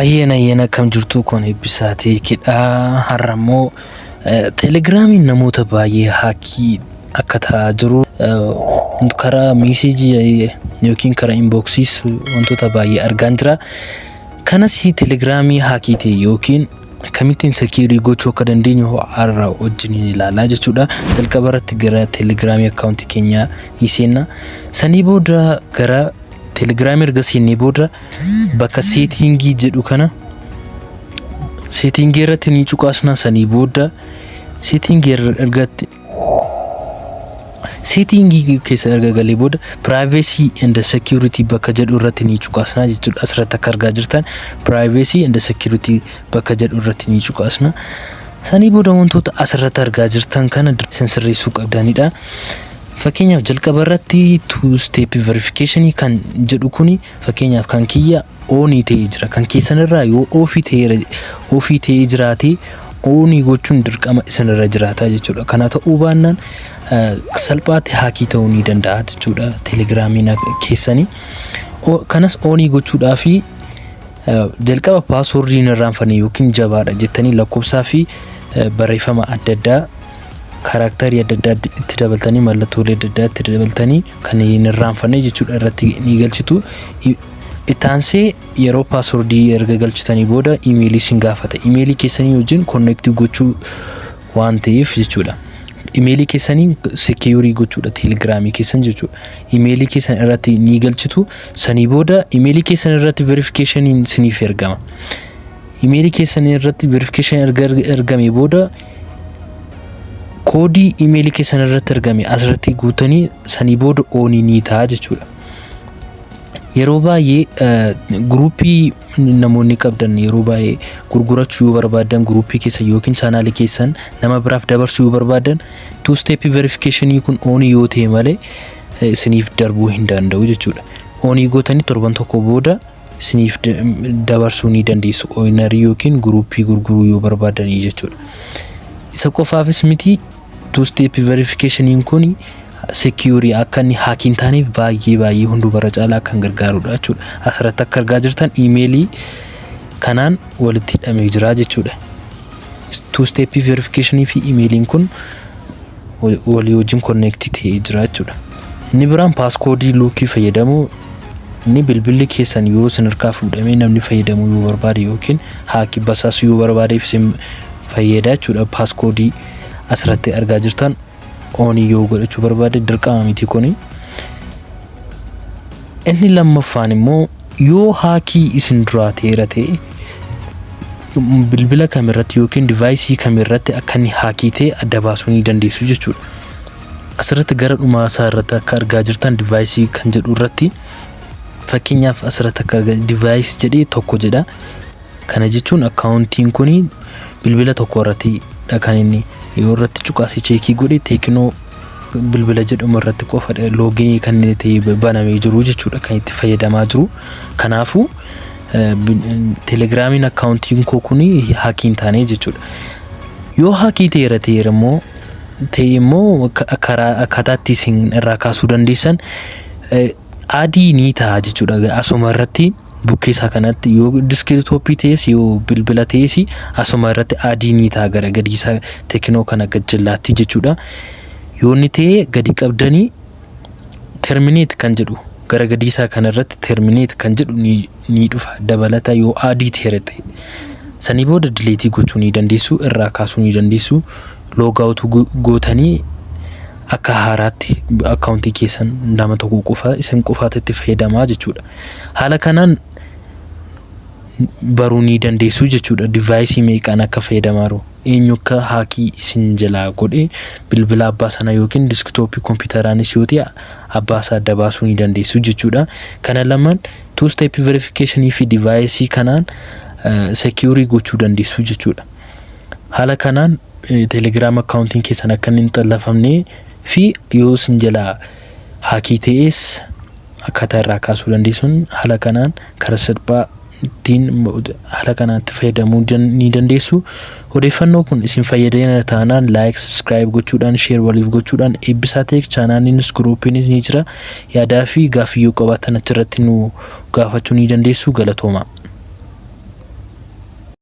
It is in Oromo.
Hayyeen hayyeen, akkam jirtu? Kun Eebbisaa Teekidha. Har'a immoo Telegiraamiin namoota baay'ee hack akka ta'aa jiru karaa message yookiin karaa inboxiis wantoota baay'ee argaan jira. Kanas Telegiraamii hack ta'e yookiin akkamittiin secure gochuu akka dandeenyu har'a wajjin ilaalaa jechuudha. Jalqaba irratti gara Telegiraamii account keenyaa ni seenna. Sanii booda gara Telegiraamii erga seennee booda bakka setting jedhu kana, setting irratti ni cuqaasna. Sanii booda setting ergatti, setting keessa erga galee booda privacy and security bakka jedhu irratti ni cuqaasna jechuudha. Asirratti akka argaa jirtan privacy and security bakka jedhu irratti ni cuqaasna. Sanii booda wantoota asirratti argaa jirtan kana sirreessuu qabdanidha. Fakkeenyaaf, jalqaba irratti two step verification kan jedhu kuni, fakkeenyaaf, kan kiyya on ta'ee jira. Kan keessanirraa yoo off ta'ee jiraate, on gochuun dirqama isinirra jiraata jechuudha. Kana ta'uu baannaan salphaatti hack ta'uu ni danda'a jechuudha Telegiraamiin keessanii. Kanas on gochuudhaaf jalqaba password hin irraanfanne yookiin jabaadha jettanii lakkoofsaa fi barreeffama adda addaa, character adda addaa itti dabaltanii, mallattoolee adda addaa itti dabaltanii kan hin irraanfanne jechuudha irratti ni galchitu. Ittaansee yeroo password erga galchitanii booda email isin gaafata. Email keessanii wajjin connect gochuu waan ta'eef jechuudha. Email keessanii secure gochuudha Telegiraamii keessan jechuudha. Email keessan irratti ni galchitu. Sanii booda email keessan irratti verificationiin isiniif ergama. Email keessan irratti verification erga ergame booda code email keessan irratti ergame asirratti guutanii sanii booda on ni ta'a jechuudha. Yeroo baay'ee group namoonni qabdan, yeroo baay'ee gurgurachuu yoo barbaadan, group keessan yookiin channel keessan nama biraaf dabarsuu yoo barbaadan, two step verification kun on yoo ta'e malee isiniif darbuu hin danda'u jechuudha. On gootanii torban tokko booda isiniif dabarsuu ni dandeessu, owner yookiin group gurguruu yoo barbaadanii jechuudha. Isa qofaafis miti, two step verification kun secure akka inni hack hin taaneef baay'ee baay'ee hunduu caalaa kan gargaarudha jechuudha. Asirratti akka argaa jirtan email kanaan walitti hidhamee jira jechuudha. Two step verification fi emailiin kun walii wajjin connect ta'ee jira jechuudha. Inni biraan passcode lock fayyadamuu. Inni bilbilli keessan yoo isin harkaa fuudhamee namni fayyadamuu yoo barbaade yookiin hack basaasuu yoo barbaadeef isin fayyada jechuudha. Passcode asirratti argaa jirtan on yoo godhachuu barbaade, dirqama miti kuni. Inni lammaffaan immoo yoo hack isin duraa ta'eera ta'e, bilbila kamirratti yookiin device kamirratti akka inni hack ta'e adda baasuu ni dandeessu jechuudha. Asirratti gara dhumaa isaa irratti akka argaa jirtan device kan jedhu irratti, fakkeenyaaf, asirratti akka argaa device jedhee tokko jedha. Kana jechuun accountiin kun bilbila tokko irratti kan inni yoo irratti cuqaasee check godhe, Tecno bilbila jedhamu irratti qofa login kan inni ta'e banamee jiru jechuudha, kan itti fayyadamaa jiru. Kanaafuu Telegiraamiin accountiin koo kun hack hin taane jechuudha. Yoo hack ta'eera ta'eera immoo ta'e immoo, karaa akkaataa itti isin irraa kaasuu dandeessan adii ni ta'a jechuudha. Asuma irratti bukkee isaa kanatti, yoo desktop ta'es yoo bilbila ta'es, asuma irratti adii ni ta'a gara gadii isaa Tecno kana gajjallaatti jechuudha. Yoo inni ta'e gadi qabdanii terminate kan jedhu, gara gadiisaa kanarratti terminate kan jedhu ni dhufa dabalata yoo adii ta'e ta'e. Sanii booda delete gochuu ni dandeessu, irraa kaasuu ni dandeessu, logout gootanii akka haaraatti account keessan nama tokko qofa, isin qofaatti itti fayyadamaa jechuudha. Haala kanaan baruu ni dandeessu jechuudha. Device meeqaan akka fayyadamaa jiru, eenyu akka hack isin jalaa godhe, bilbila abbaa sana yookiin desktop kompiitaraanis yoo ta'e abbaa isaa adda baasuu ni dandeessu jechuudha. Kana lamaan, two step verification fi device kanaan secure gochuu dandeessu jechuudha. Haala kanaan Telegiraam accountiin keessan akka inni hin xallafamne fi yoo isin jalaa hack ta'es akkaataa irraa kaasuu dandeessuun haala kanaan karaa salphaa ittiin haala kanaan itti fayyadamuu ni dandeessu. Odeeffannoo kun isin fayyadeera taanaan like, subscribe gochuudhaan, share waliif gochuudhaan, Eebbisaa Tech channeliinis groupiinis ni jira. Yaadaa fi gaaffii yoo qabaattan achirratti nu gaafachuu ni dandeessu. Galatooma.